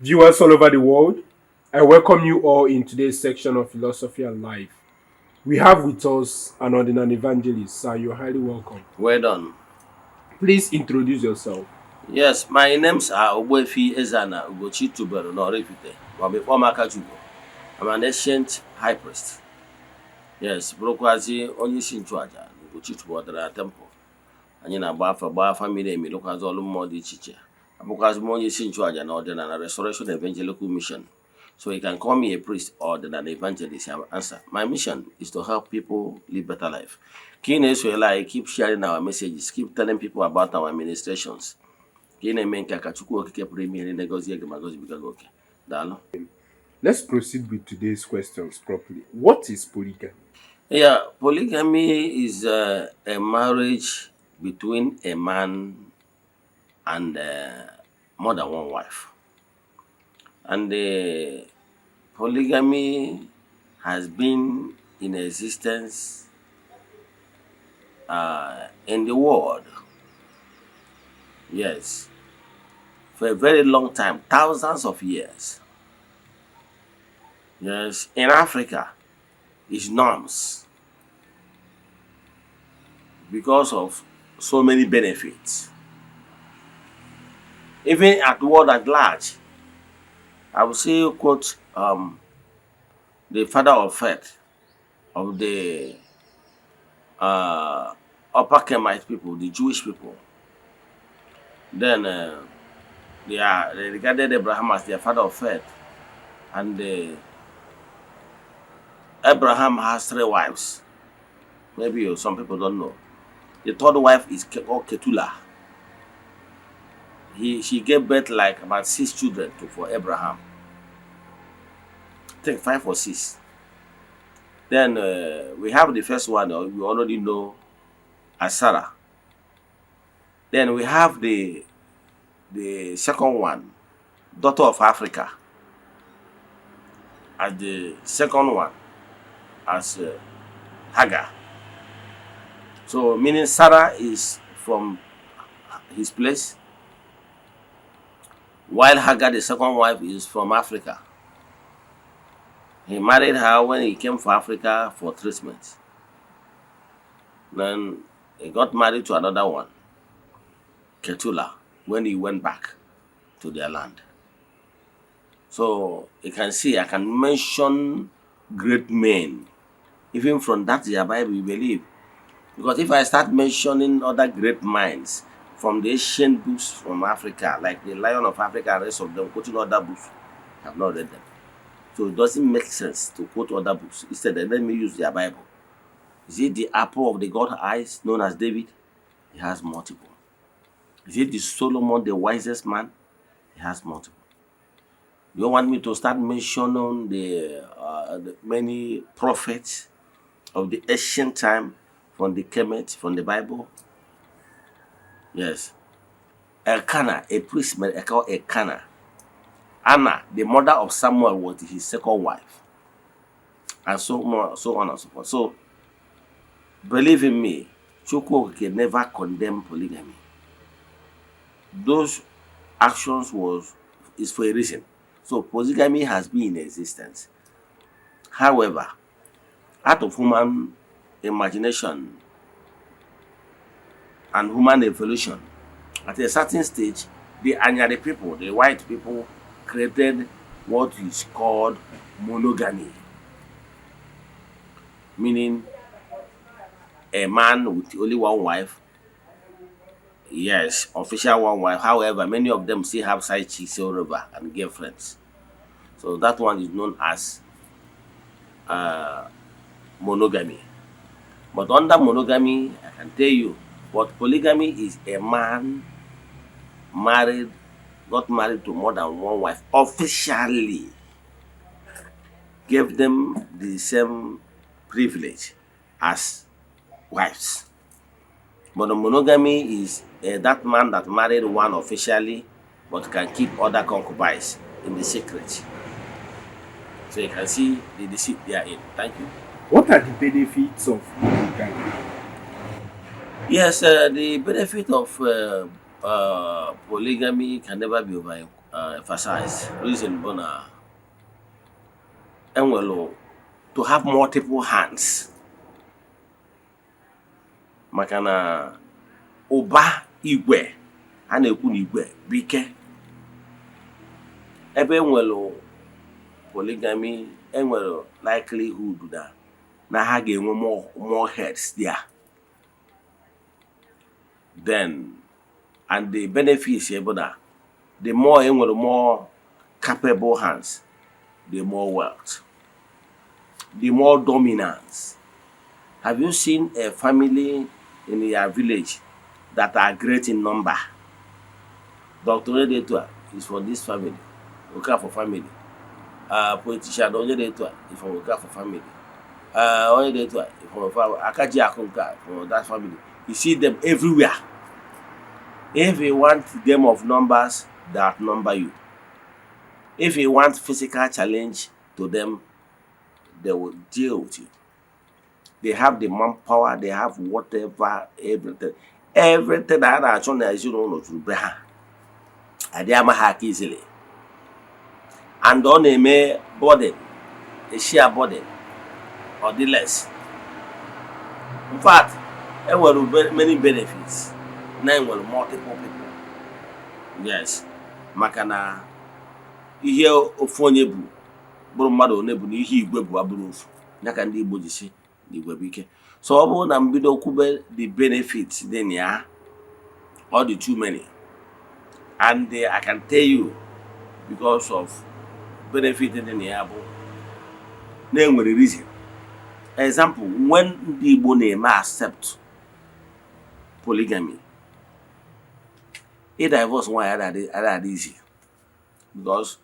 Viewers all over the world, I welcome you all in today's section of Philosophy and Life. We have with us an Odinani evangelist. Sir, you're highly welcome. Well done. Please introduce yourself. Yes, my names are Ogbuefi Ezana Ugochi Tubelu n'Oraifite, maọbụ ịkpọ m Akachukwu. I'm an ancient high priest. Yes, bụrụkwazi onye isi nchụaja na Ugochi Tubelu Ọdịnala Temple. Anyị na-agba afa, gbaa afa miri emi, lụkwazị ọrụ mmụọ dị iche iche. Abụkwazị m onye isi nchụaja na Ọdịnala Restoration Evangelical Mission. So you can call me a priest or an evangelist. I will answer. My mission is to help people live better life. Ka ị na-esonyere anyị, keep sharing our messages, keep telling people about our ministrations. Ka ị na-eme nke a, ka Chukwu Okike pụrụ ime ihe na-egozie gị ma gozibiga gị oke. Daalụ. Let's proceed with today's questions properly. What is polygamy? Yeah, polygamy is a marriage between a man and more than one wife. And polygamy has been in existence in the world. Yes, for a very long time, thousands of years. Yes, in Africa, it's norms because of so many benefits. Even at the world at large, I will say, quote, the father of faith of the Upper Kemite people, the Jewish people. Then they regarded Abraham as their father of faith, and Abraham has three wives. Maybe some people don't know. The third wife is called Keturah. He she gave birth like about six children to for Abraham. I think five or six. Then we have the first one we already know as Sarah. Then we have the second one, daughter of Africa, as the second one as Hagar. So meaning Sarah is from his place, while Hagar, the second wife, is from Africa. He married her when he came for Africa for treatment. Then he got married to another one, Keturah, when he went back to their land. So you can see I can mention great men, even from that their Bible you believe. Because if I start mentioning other great minds from the ancient books from Africa, like the Lion of Africa and rest of them, quoting other books, I have not read them. So it doesn't make sense to quote other books. Instead, let me use their Bible. Is it the apple of the God eyes known as David? He has multiple. Is it the Solomon, the wisest man? He has multiple. You want me to start mentioning the many prophets of the ancient time from the Kemet, from the Bible? Yes. Elkanah, a priest called Elkanah. Anna, the mother of Samuel, was his second wife. And so on, so on and so forth. So, believe in me, Chukwu can never condemn polygamy. Those actions was is for a reason. So polygamy has been in existence. However, out of human imagination and human evolution, at a certain stage, the Anyari people, the white people, created what is called monogamy, meaning a man with only one wife. Yes, official one wife. However, many of them still have side chicks all over and girlfriends. So that one is known as monogamy. But under monogamy, I can tell you, but polygamy is a man married, got married to more than one wife officially, gave them the same privilege as wives. But the monogamy is that man that married one officially but can keep other concubines in the secret. So you can see the deceit they are in. Thank you. What are the benefits of polygamy? Yes, the benefit of polygamy can never be over emphasize. Reason bụ na enwere to have multiple hands, maka na ụba igwe a na-ekwu na igwe bụ ike. Ebe enwere polygamy, enwere likelihood na ha ga-enwe more heads there. Then and the benefits bụ na the more enwere more capable hands, the more wealth, the more dominance. Have you seen a family in your village that are great in number? Dr. Onyedetua is for this family, Okafor family. Politician Onyedetua is from Okafor family. Onyedetua is from family. Akaji Akunka from that family. You see them everywhere. If you want game of numbers, they outnumber you. If you want physical challenge to them, they will deal with you. They have the manpower, they have whatever, everything. Everything a na-achọ na ezinụlọ juru be ha. Adị ama ha aka easily. And ọ na-eme burden, a share burden, ọ dị less. In fact, enwere many benefits na enwere multiple people. Yes, maka na ihe ofu onye bụ bụrụ mmadụ one bụ na ihe igwe bụ abụrụ ofu ya ka ndị Igbo ji si na igwe bụ ike. So ọ bụrụ na mbido kwube the benefits dị na ya, ọ dị too many. And I can tell you, because of benefit dị na ya bụ na enwere reason. Example, when ndị Igbo na-eme accept polygamy, ị divorce nwaanyị adịghị easy, because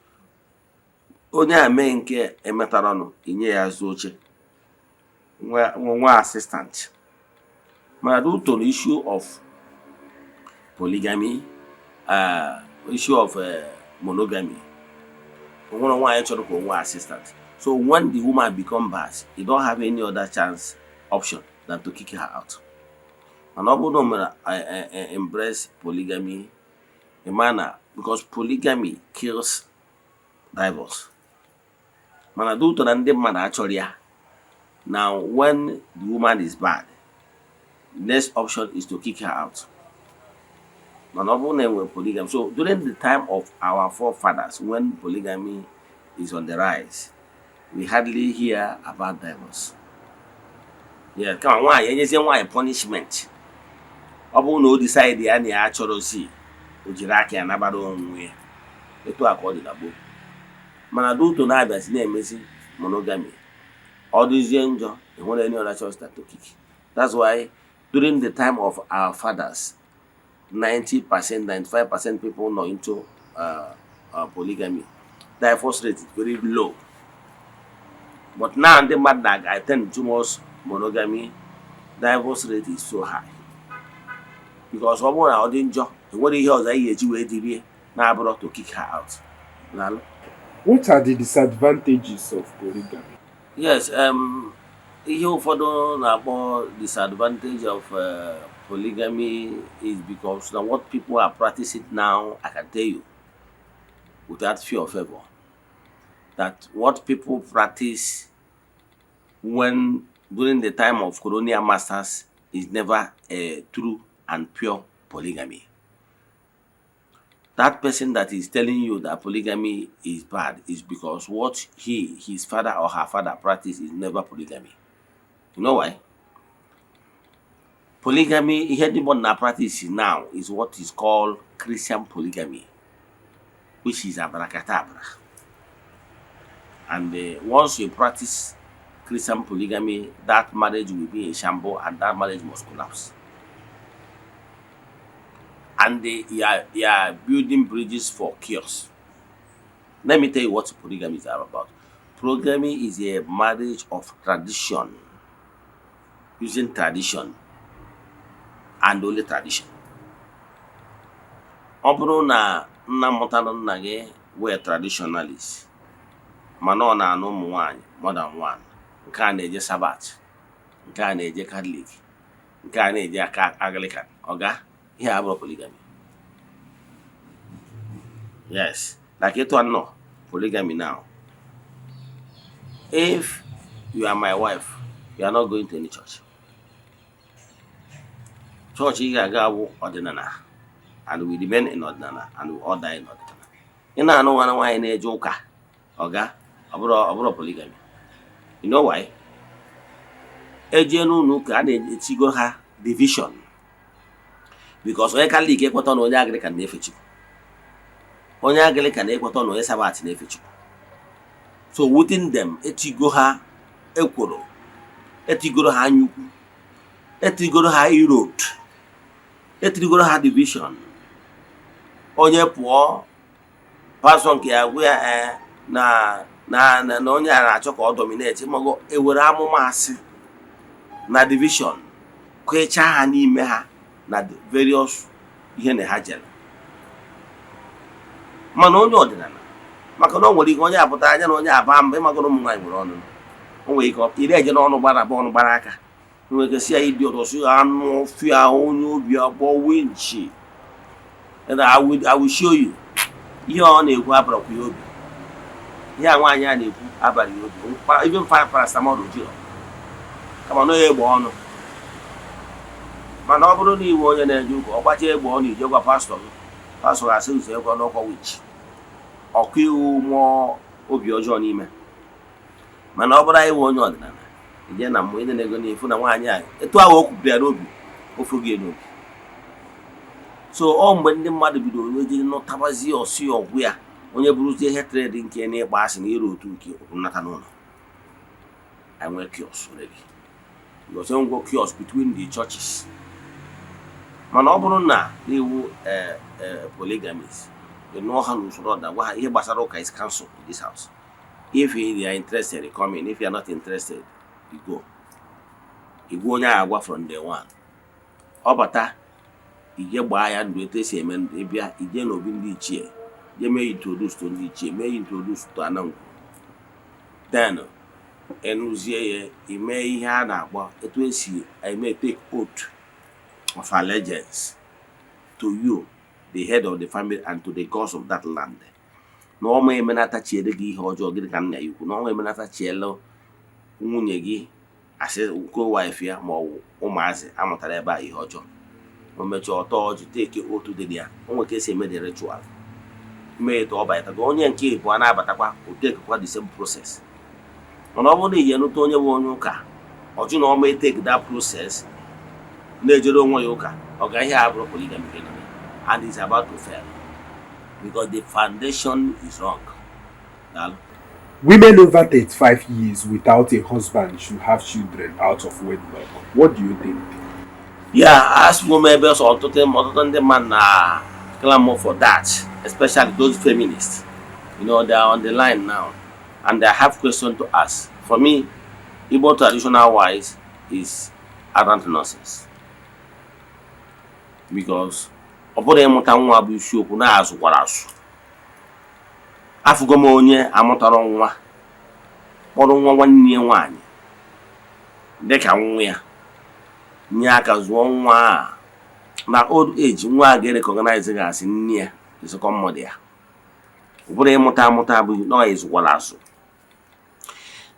onye a mee nke emetaranụ, inye ya azụ oche nwa assistant. Mana due to the issue of polygamy, issue of monogamy, o nwere nwaanyị chọrọ ka o nwee assistant. So when the woman become bad, you don't have any other chance option than to kick her out. Mana ọ bụrụ na o mere embrace polygamy, ị ma na because polygamy kills divorce. Mana due to na ndị mmadụ achọrọ ya, now when the woman is bad, next option is to kick her out. Mana ọ bụrụ na enwere polygamy, so during the time of our forefathers, when polygamy is on the rise, we hardly hear about divorce. Yeah, kama nwaanyị enyezie nwaanyị punishment, ọ bụrụ na o decide ya na ya achọrọzi, o jiri aka ya nabara onwe ya. Etu a ka ọ dị na gboo. Mana due to na-abịazi na-emezi monogamy, ọ dịzie njọ, enwere any other choice than to kick. That's why during the time of our fathers, 90%, 95% people nọ into polygamy. Divorce rate is very low. But now ndị mmadụ na tend towards monogamy, divorce rate is so high, because ọ bụrụ na ọ dị njọ, enwere ihe ọzọ anyị ga-eji wee dịrie na-abụrụ to kick her out. Daalụ. What are the disadvantages of polygamy? Yes, ihe ụfọdụ na-akpọ disadvantage of polygamy is because na what people are practicing now, I can tell you without fear of favor, that what people practice when during the time of colonial masters is never a true and pure polygamy. That person that is telling you that polygamy is bad is because what he, his father or her father practice is never polygamy. You know why? Polygamy, ihe ndị mmadụ na practice now is what is called Christian polygamy, which is abracadabra. And once you practice Christian polygamy, that marriage will be a shamble and that marriage must collapse. And you are building bridges for chaos. Let me tell you what polygamy is all about. Polygamy is a marriage of tradition, using tradition and only tradition. Ọ bụrụ na nna mụtara nna gị wee traditionalist, mana ọ na-anụ ụmụ nwanyị more than one, nke a na-eje Sabbath, nke a na-eje Catholic, nke a na-eje aka Anglican, ọga ihe a bụrụ polygamy. Yes. Like etu a nọ polygamy now, if you are my wife, you are not going to any church. Church ị ga-aga bụ ọdịnala, and we remain in ọdịnala and we all die in ọdịnala. Ị na-anụ nwa nwaanyị na-eje ụka, ọga ọ bụrụ polygamy. You know why? Eje n'ụlọ ụka, a na-etigo ha division, because onye Katọlik ekweta na onye Anglican na-efe Chukwu, onye Anglican ekweta na onye Sabbath na-efe Chukwu. So within them, etigo ha ekworo, etigoro ha anyaukwu, etigoro ha erode, etigoro ha division. Onye pụọ, pastọ nke ya gwa ya, ee, na onye a na-achọ ka ọ dominate mago. Ewere amụma asị na division kụchaa ha n'ime ha na the various ihe na ha jere. Mana onye ọdịnala, maka na o nwere ike onye apụta anya na onye aba mba, ịmagoro ụmụ nwaanyị nwere ọnụ. O nwere ike iri eje n'ọnụ gbara abụọ, ọnụ gbara aka, nwere ike si ya ịdị ọdọ, si anụ ọfịa, onye obi agbọ winchi. And I will show you. Ihe ọ na-ekwu abarakwa ya obi, ihe a nwaanyị a na-ekwu abalị ya obi. Even paracetamol jiro kama na egbe ọnụ. Mana ọ bụrụ na iwe onye na-eje ụka, ọ gbacha egbe ọnụ, ije gwa pastọ gị, pastọ ga-asị ụzọ ekwe n'ọkwa witch, ọkụ iwu mmụọ obi ọjọọ n'ime. Mana ọ bụrụ anyị nwe onye ọdịnala, ije na mmụọ, ịdị na-ego n'efu na nwaanyị a etu ahụ o kwupụrụ ya n'obi, ofu gị n'obi. So ọ mgbe ndị mmadụ bidoro wee jiri nụtabazie ọsị ọgwụ ya, onye bụrụzie hatred nke na ịkpa asị na ịrụ otu nke nnata n'ụlọ, I nwee chaos already, because enwego chaos between the churches. Mana ọ bụrụ na n'iwu polygamist, ị nụọ ha n'usoro ọda, gwa ha ihe gbasara ụka is cancelled in this house. If you are interested, come in. If you are not interested, you go. Igwe onye ahụ agwa from day one, ọ bata, ije gbaa ya ndụ etu esi eme ndụ. Ịbịa, ije n'obi ndị ichie, je mee introduce to ndị ichie, mee introduce to anangwu, then ịnụzie ya, ime ihe a na-akpọ etu esi eme take oath of allegiance to you, the head of the family, and to the gods of that land, na ọma emenata chiere gị ihe ọjọọ. Gịnị ka nna ya ikwu na ọma emenata chielu nwunye gị, asị co-wife ya ma ọ bụ ụmụazị amụtara ebe a ihe ọjọọ. O mechaa, ọtọ ọjị, take otu dị ya. O nwere ka esi eme the ritual, mee etu ọ banyetago. Onye nke ịbụọ na-abatakwa, o tekekwa the same process. Mana ọ bụrụ na ije nụta onye bụ onye ụka, ọjụ na ọma etake that process, na-ejere onwe ya ụka, ọ ga ihe a bụrụ polygamy gị nọ, and is about to fail because the foundation is wrong. Daalụ. Women over 35 years without a husband should have children out of wedlock. What do you think? Yeah, asịgbo m ebe sọ ọtụtụ ndị mmadụ na clamor for that, especially those feminists. They are on the line now and they have question to ask. For me, Igbo traditional wise is arrant nonsense, because ọ bụrụ ịmụta nwa bụ isiokwu na-azụkwara azụ. Afụgo m onye amụtara nwa, kpọrọ nwa nwanne ya nwaanyị dịka nwa ya, nye aka zụọ nwa a. Na old age, nwa a ga-recognize gị asị nne ya, the second mother ya. Ọ bụrụ ịmụta amụta abụghị na ọ ịzụkwara azụ.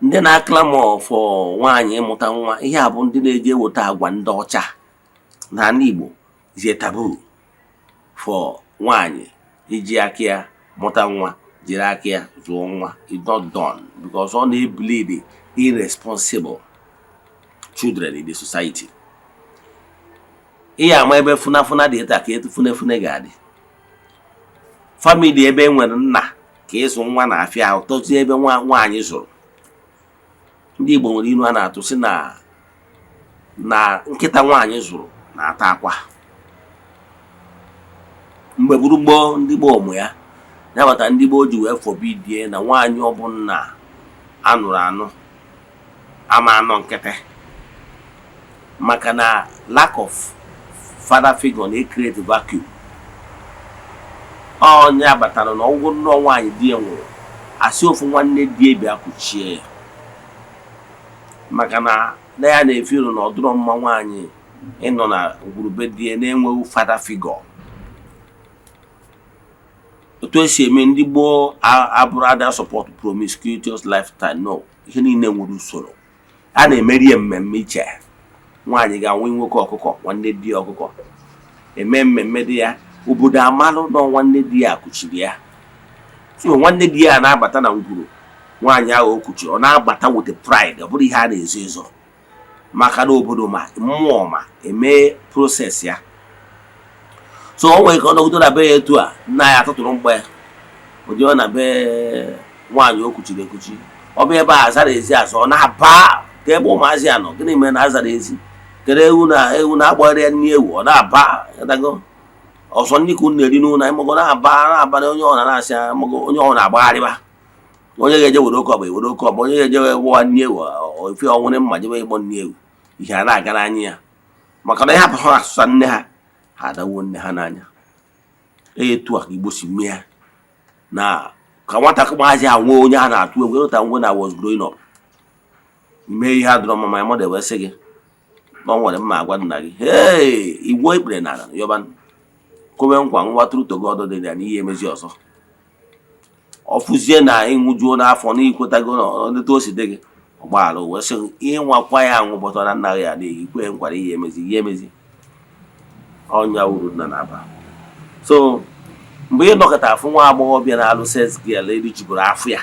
Ndị na-aclamour for nwaanyị ịmụta nwa, ihe a bụ ndị na-eji eweta agwa ndị ọcha n'ala Igbo. Is a taboo for nwaanyị iji aka ya mụta nwa, jiri aka ya zụọ nwa. It's not done because ọ na-ebreed irresponsible children in the society. Ihe ama ebe funafuna dị taa ka etu funefune ga-adị. Family ebe e nwere nna ka ịzụ nwa na-afịa ahụ, tọzie ebe nwa nwaanyị zụrụ. Ndị Igbo nwere ilu a na-atụ sị na nkịta nwaanyị zụrụ na-ata akwa. Mgbe gburugburu, ndị gboo ụmụ ya nabata, ndị gboo ji wee forbidie na nwaanyị ọbụla anụrụ anụ ama anọ nkịtị, maka na lack of father figure na-ecreate vacuum. Onye abatara na ọgwụgwọ nnọọ nwaanyị di ya nwụrụ, asị ofu nwanne di ya bịa kuchie ya, maka na na ya na-efiru na ọdụrọ mma nwaanyị ịnọ na ngwurube di ya na-enweghị father figure. Otu esi eme ndị gboo abụrụ ada support promiscuous lifestyle. No, ihe niile nwere usoro a na-emeri ya. Mmemme iche, nwaanyị ga-anwe nwoke ọkụkọ, nwanne di ya ọkụkọ, eme mmemme dị ya, obodo amalụ na nwanne di ya kuchiri ya. So nwanne di ya na-abata na ngwuru nwaanyị ahụ o kuchiri, ọ na-abata with pride. Ọ bụrụ ihe a na-ezo ezo, maka na obodo ma mmụọ ma eme process ya. So o nwere ka ọ nọgide na be ya etu a, nna ya atụtụrụ mgbe ya ụdị ọ na be nwaanyị o kuchiri ekuchi. Ọ bụ ebe a azara ezi azụ, ọ na-aba ka ebe ụmụazị ya nọ. Gịnị mere na azara ezi? Kedu ewu na ewu na-agbara ya nri ewu? Ọ na-aba dago ọsọ ndị ka unu na-eri n'ụlọ ịmụgo, na-aba na-aba na onye ọ na-asị amụgo, onye ọ na-agbagharịba, onye ga-eje were oke ọba ewere oke ọba, onye ga-eje gbọwa nri ewu ofe ọnwụrụ mma jebe ịgbọ nri ewu. Ihe a na-aga n'anya ya, maka na ịhapụ ha asụsa nne ha, ha adawo nne ha n'anya. Etu a ka Igbo si mee ya na ka nwatakịrị maazị a nwee onye a na-atụ egwu. Ịrụta ngwe na was growing up, mee ihe adọrọ mma, ma mmadụ wee sị gị na ọ nwere mma, agwa nna gị, hey, igwe ikpere n'ala yọba kowe nkwa nwa tụrụ togo ọdọ dị ya n'ihe emezi ọzọ. Ọ fụzie na ịṅụjuo n'afọ na ikwetago na ọdịta o si dị gị ọgbaghara, wee sị ịnwakwa ya anwụ bọtọ na nna ya adịghị ikwe nkwara ihe emezi ihe emezi ọnya uru nna na-aba. So mgbe ị nọkọta afụ nwa agbọghọbịa na-alụ sex girl erijuburu afọ ya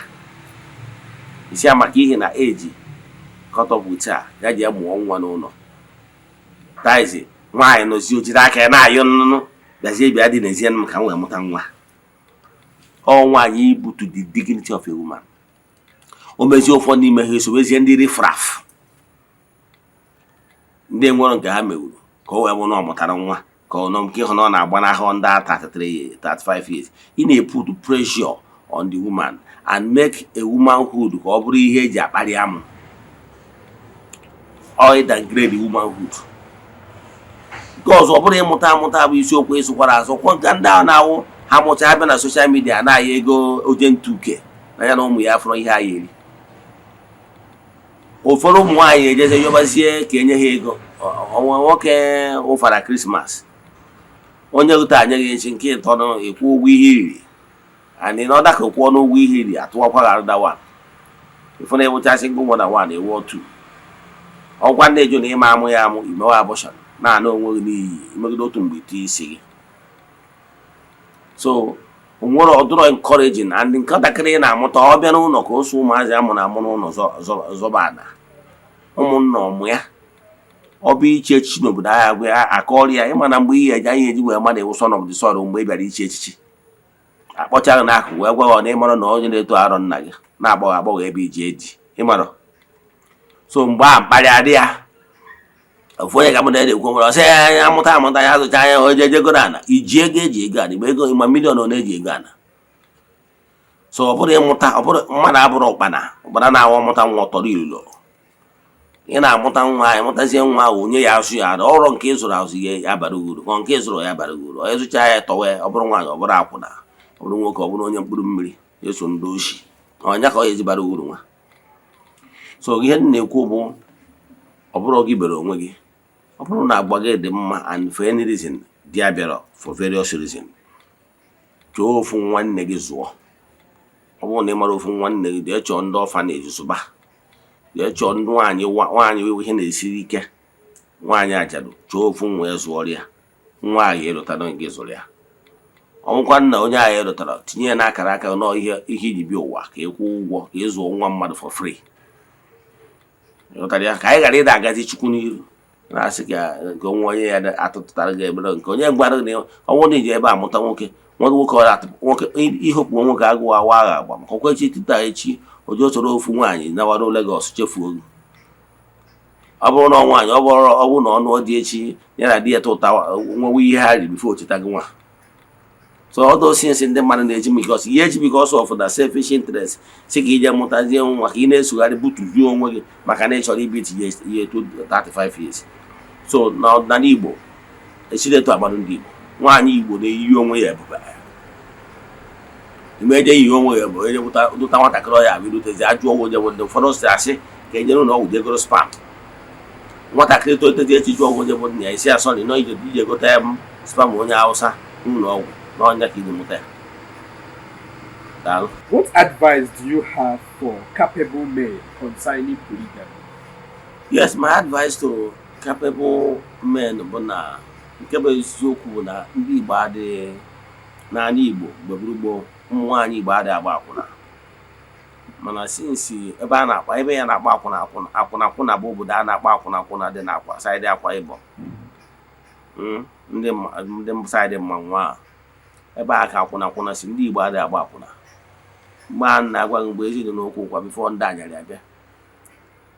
isi ya maka ihe na eji cut up with her, ya ji ya mụọ nwa n'ụlọ taizi, nwaanyị nọzi o jiri aka ya na-ayọ nnụnụ, bịazie bịa dị n'ezie m ka m wee mụta nwa. Ọ nwaanyị ibutu the dignity of a woman. O mezie, ụfọdụ n'ime ha esobezie ndị riffraff, ndị nwere nke ha mewuru ka o wee bụ na ọ mụtara nwa, ka ọ nọ nke ịhụ na ọ na-agbanahụ ndị 33 years, 35 years. Ị na-eput pressure on the woman and make a womanhood ka ọ bụrụ ihe eji akparị amụ. Ọ downgrade womanhood. Nke ọzọ, ọ bụrụ ịmụta amụta bụ isiokwu, ịsụkwara azụ kwọ nke ndị ahụ na-awụ ha mụcha, ha bịa na social media na-aya ego oje ntuke na ya na ụmụ ya fọrọ ihe a ya eri. Ụfọdụ ụmụ nwaanyị ejeze yọbazie ka enye ha ego ọnwa nwoke ụfara Christmas, onye gote anya gị echi nke ịtọ nụ ịkwụ ụgwọ ihe iriri, and in order ka kwụọ n'ụgwọ ihe iri, atụwakwa gị another one. Ịfụ na ịbụcha single mother one, ewu two ọgwa ndị eju na ịma amụ ya amụ, imewe abortion, na-ana onwe gị n'iyi, imegide otu mgbe ite isi gị. So nwere ọdụrọ encouraging and nke ntakịrị ị na-amụta, ọ bịa n'ụlọ ka o so ụmụazị amụrụ amụ n'ụlọ zọba ana ụmụnna ọmụ ya. Ọ bụ ichi echichi n'obodo ahịa gwa akọrọ ya. Ịma na mgbe ihe eji anyị eji wee mmadụ ewu son of the soil, mgbe ị bịara ichi echichi, akpọcha gị n'akụkụ wee gwa gị na ịmara na onye na-eto arọ nna gị na-agbọghọ agbọghọ ebe iji eji ịmara. So mgbe a mkparị adị ya, ofu onye ka mụ na-ekwu nwere ọsị ya amụta amụta ya azụcha ya, onye ejegoro ana iji ego eji ego ana igbe ego ịma million ọ na-eji ego ana. So ọ bụrụ ịmụta, ọ bụrụ mmadụ abụrụ ụkpana ụkpana na-awụ mụta nwa ọtọrọ ilulo. Ị na-amụta nwa, ịmụtazie nwa ahụ, onye ya azụ ya ara ọrụ nke ịzụrụ azụ ya abara uru, ka nke ịzụrụ ya bara uru. Ọ ịzụcha ya tọwe, ọ bụrụ nwaanyị, ọ bụrụ akwụna, ọ bụrụ nwoke, ọ bụrụ onye mkpụrụ mmiri eso ndị oshi, ọnya ka ọ ya eji bara uru nwa. So ihe m na-ekwu bụ, ọ bụrụ gị bere onwe gị, ọ bụrụ na agwa gị dị mma and for any reason di ya bịara for various reason, chọọ ofu nwanne gị zụọ. Ọ bụrụ na ị mara ofu nwanne gị, jee chọọ ndị orphanage zụba, jee chọọ ndị nwaanyị nwaanyị ihe na-esiri ike, nwaanyị ajadu, chọọ ofu nwa ya zụọrọ ya. Nwa ahụ ịlụtara gị zụrụ ya, ọ bụkwa nna onye ahụ ịlụtara, tinye ya n'akara aka nọọ ihe ihe iji bịa ụwa ka ị kwụọ ụgwọ ka ị zụọ nwa mmadụ for free. Ịghọtara ya? Ka anyị ghara ịda agazi Chukwu n'iru na-asị ka nke onwe onye ya atụtụtara gị ebere nke onye gwara gị na ọ bụrụ na iji ebe a mụta nwoke nwa nwoke, ọ atụ nwoke ihopụ nwoke agụụ awa agha agba maka ọkwa echi tụta echi ojo soro ofu nwaanyị nawaro Lagos chefuo gị. Ọ bụrụ na ọ nwaanyị, ọ bụrụ na ọnụ dị echi ya na di ya tụta nwewe ihe ha riri before ocheta gị nwa. So all those things ndị mmadụ na-eji because ihe eji because of the selfish interest si ka ije mụtazie nwa ka ị na-esogharị butuzuo onwe gị maka na ị chọrọ ibi tinye ihe to 35 years. So na ọdịnala Igbo esiri etu agbado ndị Igbo, nwaanyị Igbo na-eyi onwe ya ebube ime eje yi onwe ya ebube, eje dụta nwatakịrị ọya abụ irutezi ajụọ onye bụ ndị ụfọdụ si asị ka ejere ụlọ ọgwụ jegoro sperm nwatakịrị tolitezi echi jụọ onye bụ nna ya, isi asọrị nọ ije ije gote ya sperm onye Hausa n'ụlọ ọgwụ n'ọnya ka iji mụta ya. Daalụ. What advice do you have for capable men concerning polygamy? Yes, my advice to capable men bụ na nke bụ eziokwu bụ na ndị Igbo adịghị n'ala Igbo mgbe gburugburu, ụmụ nwaanyị Igbo adịghị agba akwụna. Mana since ebe a na-akpa ebe ya na-akpa akwụna akwụna akwụna akwụna bụ obodo a na-akpa akwụna akwụna dị n'akwa side Akwa Ibom. Ndị side mmanwụ a, ebe a ka akwụna akwụna si. Ndị Igbo adịghị agba akwụna mgbe a na-agwa gị mgbe ezi dị n'okwu ụkwa before ndị anyarị abịa.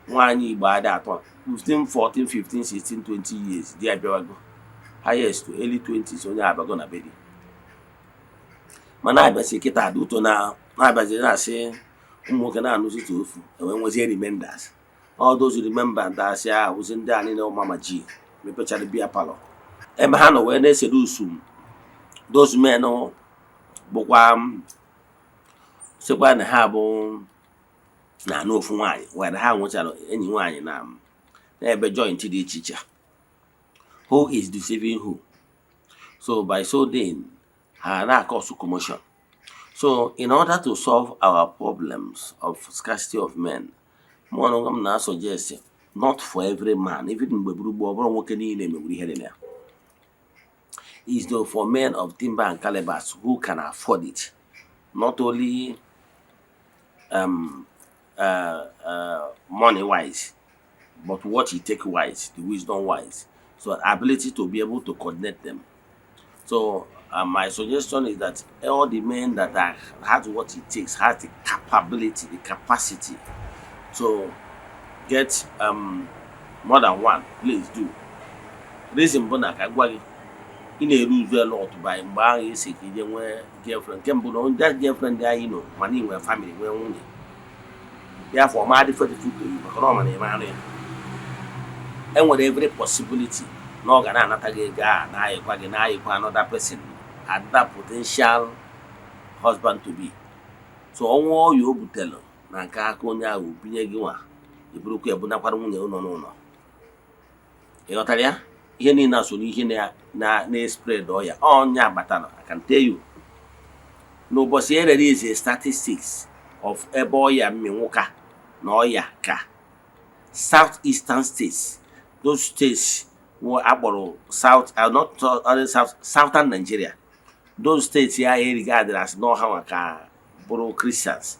Nwaanyị Igbo adị atọ 15, 14, 15, 16, 20 years di abịawago, highest to early 20s onye abago na be di. Mana abịasị kịta dị ụtọ na na-abịazi na-asị ụmụ nwoke na-anụzite ofu, enwe nwezie reminders, all those remembrance a wụzi ndị a niile mama ji mepechara beer parlour ebe ha nọ wee na-esere usum. Those men bụkwa sịkwa na ha bụ na-anụ ofu nwaanyị were ha nwechara enyi nwaanyị na n'ebe joint dị iche iche. Who is deceiving who? So by so doing, ha na-cause commotion. So in order to solve our problems of scarcity of men, mụ na onwe m na-suggest, not for every man, even mgbe gburugburu ọ bụrụ nwoke niile megburu ihe dị na ya, is though for men of timber and calibers who can afford it, not only money wise, but what it take wise, the wisdom wise, so ability to be able to coordinate them. So my suggestion is that all the men that are has what it takes, has the capability, the capacity to get more than one, please do. Reason bụ na ka gwa gị, ị na-eru uzu a lot by mgbe ahụ isi ka ije nwee girlfriend. Nke mbụ na that girlfriend anyị nọ, mana ị nwere family, nwee nwunye ya, afọ ọma dị faithful to you, maka na ọ ma na eme anụ ya. Enwere every possibility na ọ ga na-anata gị ego a na-ayịkwa gị, na-ayịkwa another person, another potential husband to be. So ọnwa ọya o butere na nke aka onye ahụ binye gị nwa, eburukwa ebunakwara nwunye ụlọ n'ụlọ. Ị ghọtara ya? Ihe niile a so n'ihe na na-spread ọya ọnya batara. I can tell you, n'ụbọchị e release statistics of ebe ọya mmịnwụka na ọya ka south eastern states, those states were akpọrọ south, not only south, southern Nigeria, those states ya regarded as na ọha ka bụrụ Christians,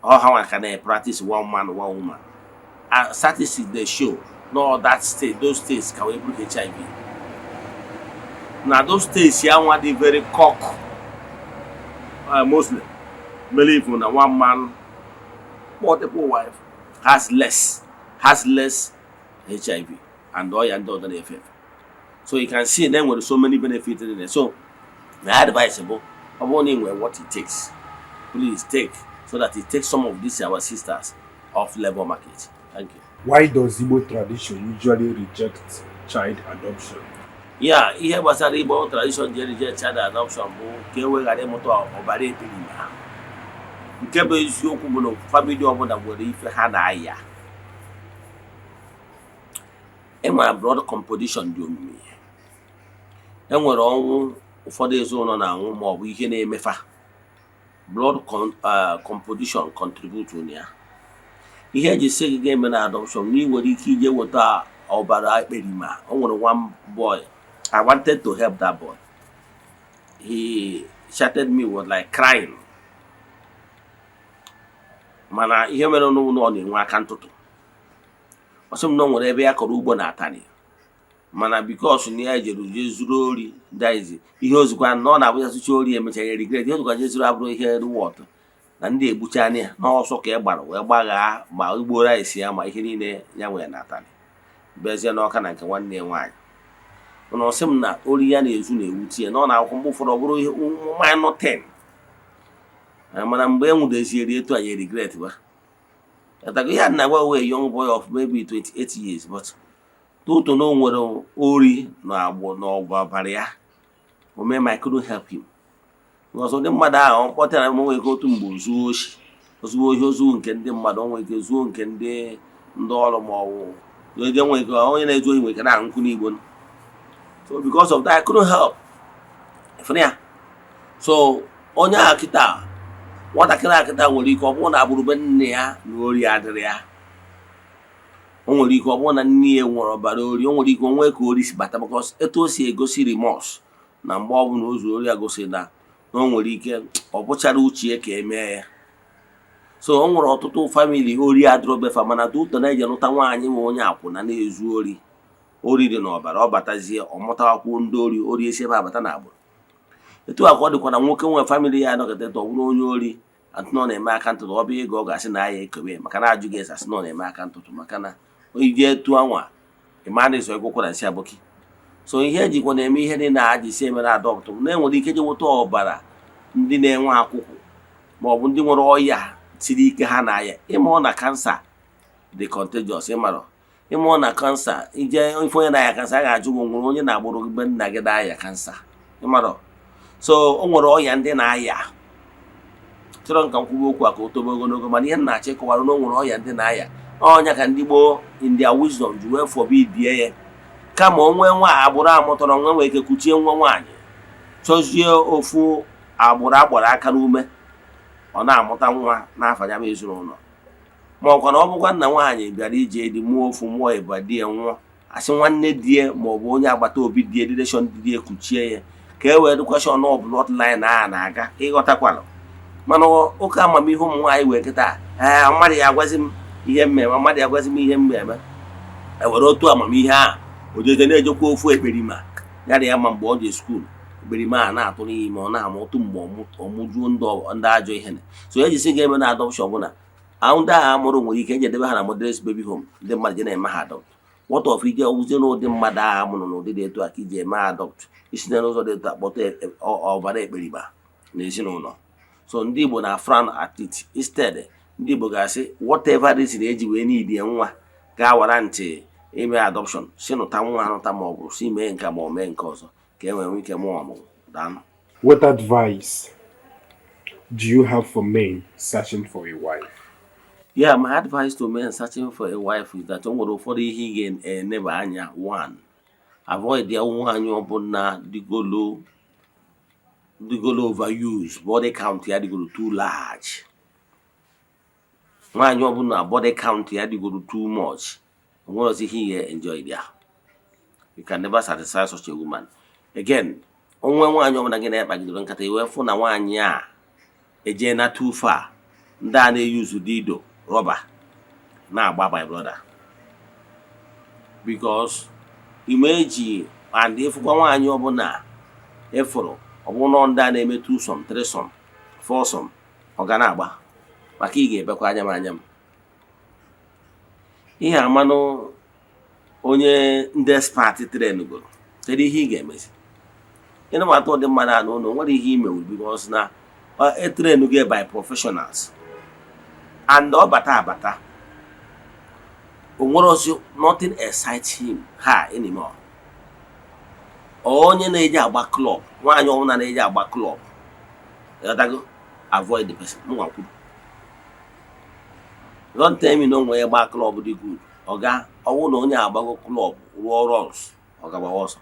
ọha nwa ka na-practice one man, one woman. Statistics dey show no that state, those states ka wee bụrụ HIV na those states ya nwa dị very cock Muslim believe na one man, multiple wife has less HIV and ọya ndị ọzọ na-efe efe. So you can see na enwere so many benefits in there. So my advice bụ, ọ bụrụ na ị nwere what it takes, please take, so that it takes some of these our sisters off labor market. Thank you. Why does Igbo tradition usually reject child adoption? Ya ihe gbasara Igbo tradition ji reject child adoption bụ ka e wee ghara ịmụta ọbara ekperima. Nke bụ eziokwu bụ na family ọbụla nwere ife ha na-aya. Enwere blood composition dị omimi, enwere ọnwụ ụfọdụ ezinụlọ na-anwụ ma ọ bụ ihe na-emefa blood composition contribute na ya. Ihe eji sị gị ga-eme na adoption na ị nwere ike ije weta ọbara ekperima. O nwere one boy, I wanted to help that boy. He chatted me, was like crying, mana ihe mere n'ụlọ ọ na-enwe aka ntụtụ. Ọ sị m na o nwere ebe ya kọrọ ugbo na atani, mana because na ya jere je zuru ori daizi ihe ozikwa na ọ na-abụja zụcha ori, emecha ya regret. Ihe ozikwa je zuru abụrụ ihe reward na ndị egbucha anya ya n'ọsọ ka e gbara wee gbaghaa ma ugbo rice ya ma ihe niile ya nwere na atani, bịazie n'ọka na nke nwanne ya nwaanyị. Mana ọ sị m na ori ya na-ezu na-ewute ya, na ọ na-akwụkwọ mgbe ụfọdụ ọ bụrụ ihe minor thing, mana mgbe e nwudezieri etu a ya regret ba. Ihe a na-agwa wee young boy of maybe 28 years, but tutu na o nwere ori na agbụ na ọgwụ ọbara ya o mee. I couldn't help him because ndị mmadụ ahụ ọ kpọtara m nwere ike otu mgbe ozuo oshi, ozuo ohi, ozuo nke ndị mmadụ, o nwere ike zuo nke ndị ọrụ, ma ọ bụ onye nwere ike, onye na-ezu ohi nwere ike na-aṅụ nkụ n'igbo. So because of that, I couldn't help. Ịfụrụ ya? So onye ahụ kịta Nwatakịrị akịta nwere ike ọ bụrụ na agbụrụ be nne ya na ori adịrị ya. O nwere ike ọ bụrụ na nne ya nwere ọbara ori. O nwere ike onwe ka ori si bata, because etu o si egosi remorse na mgbe ọbụla o zuru ori ya gosi na o nwere ike ọ bụchara uche ya ka emee ya. So o nwere ọtụtụ family ori adịrọ befa, mana due to na-eje nụta nwaanyị nwe onye akwụna na-ezu ori, ori dị n'ọbara, ọ batazie, ọ mụtawakwuo ndị ori. Ori esi ebe abata na agbụrụ. Etu a ka ọ dịkwa na nwoke nwe family ya anọkọta ọ bụrụ onye ori atụ na ọ na-eme aka ntụtụ. Ọ bụ ego ọ ga-asị na ya ekobe maka na ajụ gị ese, asị na ọ na-eme aka ntụtụ, maka na ije etu anwa ịma na ịzọ ịgwụkwara nsị abụkị. So ihe ejikwa na-eme ihe dị na aji si emere adopt bụ na enwere ike je nweta ọbara ndị na-enwe akwụkwụ maọbụ ndị nwere ọya siri ike ha na-aya. Ịmụọ na cancer dị contagious, ịmarọ ịmụọ na cancer, ije ife onye na-aya cancer, a ga-ajụ gị, nwere onye na-agbụrụ gị be nna gị na-aya cancer, ịmarọ. So o nwere ọya ndị na-aya. Chọrọ nka nkwuwe okwu a ka o tobe ogologo, mana ihe m na-achọ ịkọwara na o nwere ọya ndị na-aya. Ọnya ka ndị gboo in their wisdom ji wee forbidie ya, kama o nwee nwa agbụrụ amụtọrọ nwa nwee ike kuchie nwa nwaanyị, chọzie ofu agbụrụ agbara aka n'ume, ọ na-amụta nwa n'afọ ya bụ ezinụlọ. Ma ọkwa na ọ bụkwa nna nwaanyị bịara ije dị mụọ ofu mụọ ịba, di ya nwụọ, asị nwanne di ya ma ọ bụ onye agbata obi di ya, relation di ya, kuchie ya ka e wee dịkwasị ọnụ bloodline a na-aga. Ịghọtakwala? Mana ụka amamihe ụmụ nwaanyị wee kịta, ee, mmadụ ya agwazi m ihe mmemme, mmadụ ya agwazi m ihe mmemme, ewere otu amamihe ahụ ojeje na-ejekwa ofu ekperima ya na ya. Ma mgbe ọ dị school, ekperima a na-atụrụ ya ime, ọ na-amụ otu mgbe ọmụjuo ndị ajọ ihe. So ejisi ga-eme na adoption bụ na ndị agha amụrụ nwere ike eji edebe ha na motherless baby home, ndị mmadụ je na-eme ha adopt. What of ije wụzie n'ụdị mmadụ agha amụrụ n'ụdị dị etu a ka iji eme adopt, isi n'ụzọ dị etu a kpọta ọbara ekperima na ezinụlọ? So ndị Igbo na frown at it. Instead, ndị Igbo ga-asị, whatever reason eji wee n'idie nwa ga-awara ntị ime adoption, si nụta nwa anụta, ma ọ bụ si mee nke ma ọ mee nke ọzọ, ka e nwee nwee ike mụọ ọmụmụ. Daalụ. What advice do you have for men searching for a wife? Yeah, my advice to men searching for a wife is that o nwere ụfọdụ ihe ị ga-eneba anya. One, avoid ya nwaanyị ọbụla dịgolo overuse, body count ya dịgolo too large. Nwaanyị ọbụla body count ya dịgolo too much, o nwere ọzọ ihe ị ga-enjoy there. You can never satisfy such a woman. Again, onwe nwaanyị ọbụla gị na-ekpagidere nkata, iwee fụ na nwaanyị a ejee na too far, ndị a na-eyuzu dildo rọba na-agba, my brother, because ime eji and ịfụkwa nwaanyị ọbụla ịfụrụ, ọ bụrụ na ndị a na-eme twosome, threesome, foursome, ọ ga na-agba, maka ị ga-ebekwa anya m anya m ihe amanụ onye ndị expert train goro. Kedu ihe ị ga-emezi? Ịnabata ụdị mmadụ a n'ụlọ nwere ihe imewu, because na e train gị by professionals and ọ bata abata, o nwere ozi, nothing excites him, her anymore. Onye na-eji agba club, nwaanyị ọbụla na-eji agba club, ịghọtago, avoid the person. M kwuru, don't tell me na o nwere gba club dị good. Ọga, ọwụ na onye agbago club rụọ runs, ọ gagbawa ọsọ,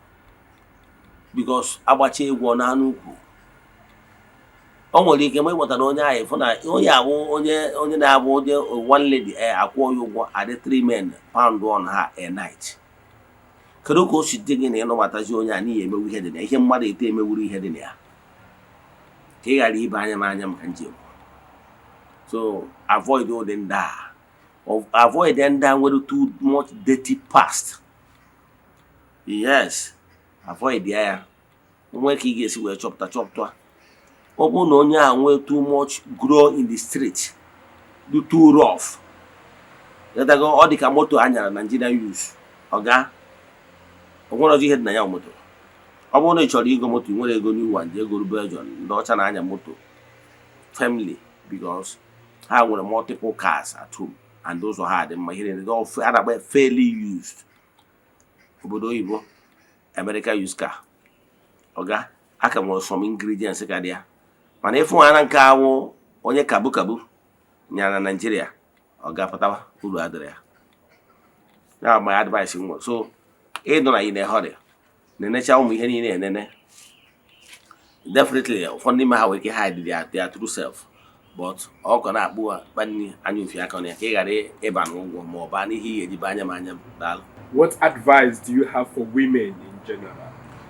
because agbacha egwu ọ na-anụ ukwu. O nwere ike ma ịgbata na onye ahụ ịfụ na onye abụ onye na-abụ onye one lady e akwụọ ya ụgwọ adị three men pound on her a night. Kedu ka o si dị gị na ịnụbatazi onye a n'ihi emewu ihe dị na ya, ihe mmadụ eto emewuru ihe dị na ya, ka ị ghara ibe anya m anya m ka m ji ekwu? So avoid ụdị ndị a. Avoid ndị a nwere too much dirty past. Yes, avoid ya. Nwee ka ị ga-esi wee chọpụta chọpụta, ọ bụrụ na onye a nwee too much grow in the street, dị too rough. Ịghọtago? Ọ dị ka moto a nyara Nigerian use, ọga, o nwere ọzọ ihe dị na ya. Moto, ọ bụrụ na ị chọrọ igo moto, ị nwere ego new one, jee goro Belgium. Ndị ọcha na-anya moto family, because ha nwere multiple cars at home and ụzọ ha dị mma, ihe niile dị a na-akpọ fairly used. Obodo oyibo, America used car, ọga, aka nwere some ingredients ka dị ya. Mana ịfụ ha na nke awụ onye kabu kabu nyara na Nigeria, ọ ga-apụtawa uru adịrị ya. Ya my advice m nwere. So ịnọ na in a hurry na-enecha ụmụ ihe niile enene. Definitely, ụfọdụ n'ime ha nwere ike hide their true self, but But ọ ka na-akpụ akpa nri anya ofi aka na ya ka ị ghara ịba n'ụgwọ ma ọ baa n'ihe ị ga-eji ba anya m anya m. Daalụ. What advice do you have for women in general?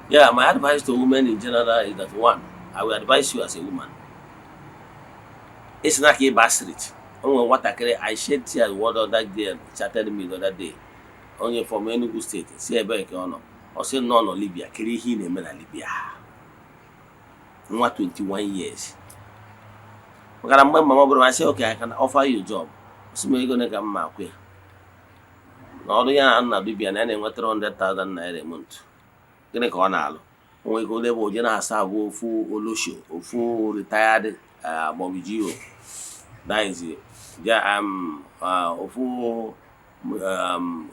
Yeah, my advice to women in general is that, one, I will advise you as a woman. It's not ịba street. O nwere nwatakịrị, I shed tears, what other girl chatted me the other day. Onye from Enugu State, si ebe nke ọ nọ. Ọ sị nọ nọ Libya, kiri ihe ị na-eme na Libya. Nwa 21 years. Maka na mgbe mama bụrụ, I say, "Okay, I can offer you a job." Ọ sị m ego ole ka m ma akwụ ya. Na ọrụ ya na Libya na ya na-enwe 300,000 naira a month. Gịnị ka ọ na-alụ? O nwere ike ole bụ oje na-asa abụ ofu olosho, ofu retired Bobby Gio, that is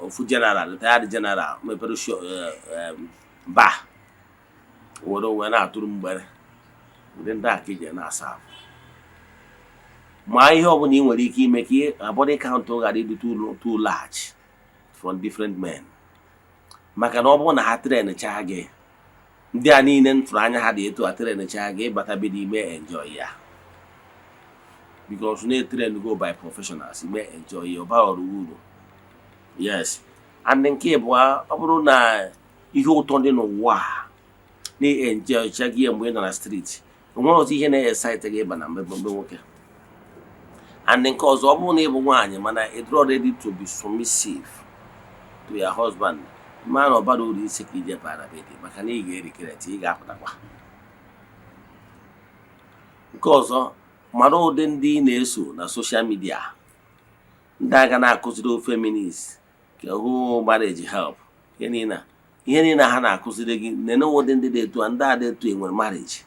ofu general, retired general mepere show bar were onwe na-atụrụ mgbere. Ụdị ndị a ka ije na-asa ahụ. Ma ihe ọbụla ị nwere ike ime ka body count ghara ịdị too large from different men, maka na ọ bụrụ na ha train chaa gị, ndị a niile m tụrụ anya ha dị etu a train chaa gị, ịbata be n'ime enjoy ya, because na train go by professionals ime enjoy ya, ọ bara uru. Yes, and nke ịbụọ, ọ bụrụ na ihe ụtọ dị n'ụwa a na-enjoy cha gị mgbe ị nọ na street, onwere ọzọ ihe na-excite gị ịba na mgbe nwoke. And nke ọzọ, ọ bụrụ na ị bụ nwaanyị mana ị dịrọ ready to be submissive to your husband, ma na ọ bara uru isi ka ije baa na be di, maka na ị ga-e regret, ị ga-apụtakwa. Nke ọzọ, mara ụdị ndị ị na-eso na social media, ndị aga na-akụziri feminist ka hụ marriage help, ihe niile ha na-akụziri gị. Nene ụdị ndị dị etu a, ndị a dị etu enwere marriage,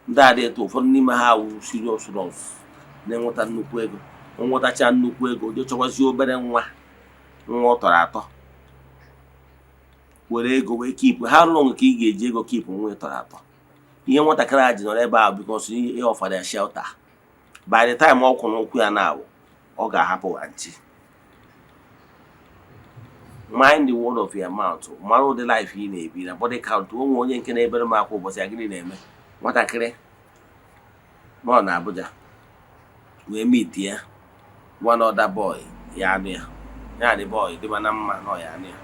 ndị a dị etu, ụfọdụ n'ime ha wụ serious runs na-enweta nnukwu ego, nwetacha nnukwu ego, je chọwazie obere nwa, nwa ọ tọrọ atọ, were ego wee keep. Ha long ka ị ga-eji ego keep nwa ị tọrọ atọ? Ihe nwatakịrị a ji nọrọ ebe ahụ because ihe ọfara ya shelter. By the time ọ kwụ n'ụkwụ ya na-awụ, ọ ga-ahapụ aunty. Mind the word of your mouth. Mara ụdị life ị na-ebi na body count. O nwere onye nke na-ebere m akwa ụbọchị ya, gịnị na-eme nwatakịrị nọ na Abuja wee meet ya one other boy, ya anụ ya, ya the boy dịba na mma nọ ya anụ ya.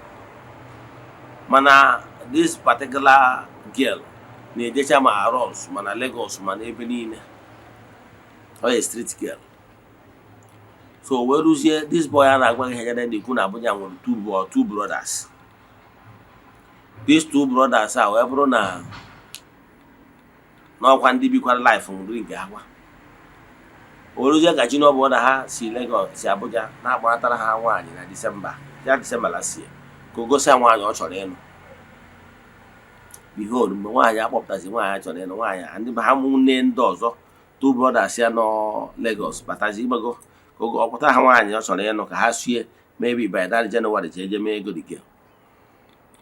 Mana this particular girl na-ejecha ma Aros, ma na Lagos, ma na ebe niile. Ọ ya street girl. So wee ruzie, this boy a na-agwa gị ihe ya na-ekwu na Abuja nwere two boy, two brothers. These two brothers a wee bụrụ na n'ọkwa ndị bikwara life nri nke ha kwa. O ruzie ka junior brother ha si Lagos, si Abuja na-agbanatara ha nwaanyị na Disemba ya, Disemba last year, ka o gosi ya nwaanyị ọ chọrọ ịnụ. Behold, mgbe nwaanyị akpọpụtazi nwaanyị a chọrọ ịnụ, nwaanyị a, ndị ha nne ndị ọzọ two brothers ya nọ Lagos batazi ịgbago ka ọ pụta ha nwaanyị ọ chọrọ ịnụ ka ha sue. Maybe by that January ji eje mee ego the girl.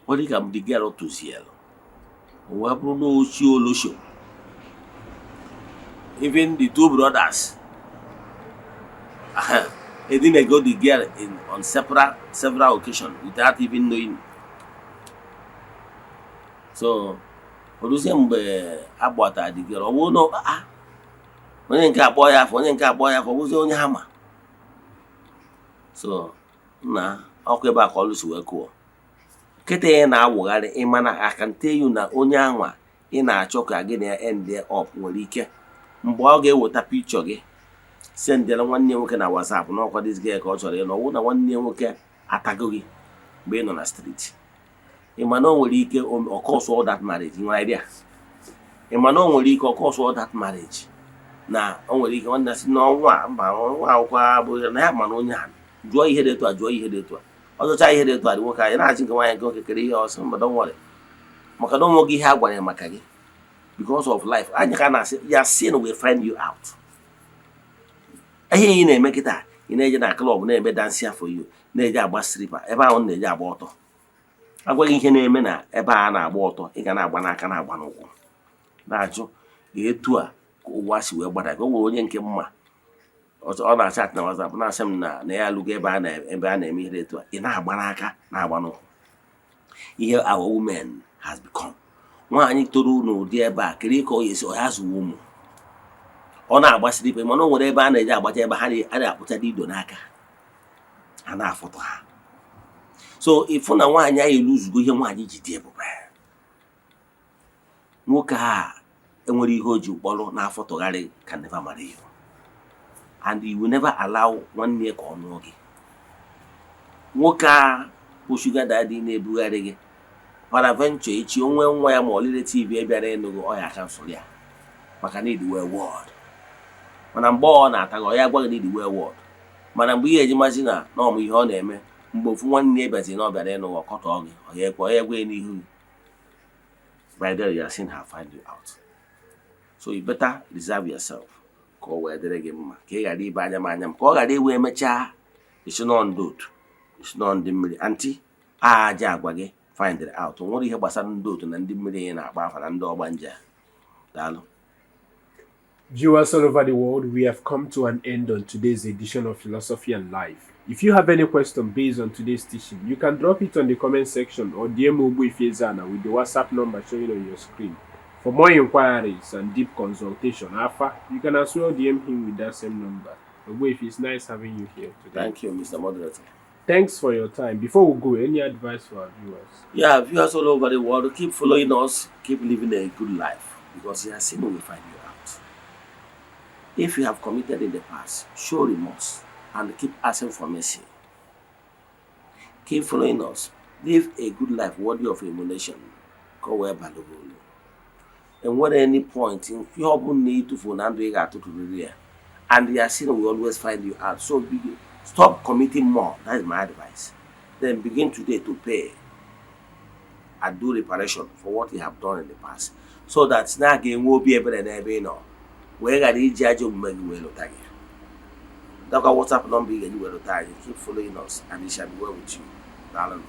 Ọ dị ka the girl tụzielu, o wee bụrụ na ochie olosho. Even the two brothers edinego the girl in on several several occasions without even knowing. So o ruzie mgbe a gbatara the girl, ọ bụrụ na ah, onye nke akpọ ya afọ, onye nke akpọ ya afọ, ọ bụzie onye ha ma. So na ọkụ ebe a ka ọlụ si wee kụọ kịta ị na-awụgharị. Ịma na I can tell you na onye anwa ị na-achọ ka gị na ya end up nwere ike mgbe ọ ga-eweta picture gị sendịara nwanne ya nwoke na WhatsApp n'ọkwa this girl ka ọ chọrọ ịnọ. Ọwụ na nwanne ya nwoke atago gị mgbe ị nọ na street, ị ma na o nwere ike ọ curse all that marriage. Ị nwere idea? Ị ma na o nwere ike ọ curse all that marriage, na o nwere ike nwanne sị na ọnwa a, mba, ọnwa akwụkwọ abụghị na ya, ma na onye a jụọ ihe dị etu a, jụọ ihe dị etu a, ọzọcha ihe dị etu a dị. Nwoke anyị na-achị nke nwaanyị, nke nwoke kere ihe ọsọ mba, don't worry, maka na onwe gị ihe a gwara ya maka gị because of life anyị ka na-asị ya, sin will find you out. Ihe ị na-eme kịta, ị na-eje na club na-eme dance for you, na-eje agba stripper ebe ahụ, na-eje agba ọtọ, agwaghị ihe na-eme na ebe a na-agba ọtọ, ị ga na-agba n'aka, na-agba n'ụkwụ, na-ajụ etu a ka ụwa si wee gbada. Ka o nwere onye nke mma ọ na-achat na WhatsApp na-asị m na na ya alụgo ebe a na-eme ihe dị etu a, ị na-agba n'aka, na-agba n'ụkwụ. Ihe our women has become, nwaanyị toro n'ụdị ebe a, kedu ka ọ ga-esi ọ ya zụwa ụmụ? Ọ na-agbasiri ikpe, mana o nwere ebe a na-eji agbacha, ebe ha a na-akpụcha ido n'aka, ha na-afụtụ ha. So ịfụ na nwaanyị ahụ eluzugo ihe nwaanyị ji dị ebube. Nwoke a enwere ihe o ji kpọrọ na-afọtụgharị can never marry you, and you will never allow nwanne ya ka ọ nụọ gị. Nwoke a bụ sugar daddy na-ebugharị gị, peradventure echi onwe nwa ya ma ọ relative ya bịara ịnụ gị, ọ ya cancel ya maka na ịdị wayward. Mana mgbe ọ na-ata gị, ọ ya gwa gị na ịdị wayward. Mana mgbe ihe eji mazi na ọmụ ihe ọ na-eme, mgbe ofu nwanne ya bịazi na ọ bịara ịnụ gị, ọkọtọ gị, ọ ya ekwe, ọ ya ekwe n'ihu gị. By then your sin have find you out. So you better reserve yourself ka ọ wee dịrị gị mma, ka ị ghara ibe anya m anya m, ka ọ ghara iwe emechaa isi nọ ndị otu, isi nọ ndị mmiri anti aja agwa gị find it out. O nwere ihe gbasara ndị otu na ndị mmiri ị na-agba afa na ndị ọgbanje. Daalụ. Viewers all over the world, we have come to an end on today's edition of Philosophy and Life. If you have any question based on today's teaching, you can drop it on the comment section or DM Ogbuefi Ezana with the WhatsApp number showing on your screen. For more inquiries and deep consultation, Afa, you can as well DM him with that same number. Ogbuefi, it's nice having you here today. Thank you, Mr. Moderator. Thanks for your time. Before we go, any advice for our viewers? Yeah, viewers all over the world, keep following us, keep living a good life, because your sin will find you out. If you have committed in the past, show remorse and keep asking for mercy. Keep following us. Live a good life worthy of emulation. Ka o wee bara gị uru. Enwere any point ihe ọ bụla na ịtụfu na ndụ, ị ga-atụtụrịrị ya, and your sin will always find you out. So stop committing more. That is my advice. Then begin today to pay and do reparation for what you have done in the past, so that na a ga-enwe obi ebere n'ebe ị nọ wee ghara iji ajọ omume gị wee lụta gị. Dakwa WhatsApp number ị ga-eji wee lụta anyị. Keep following us and it shall be well with you. Daalụ.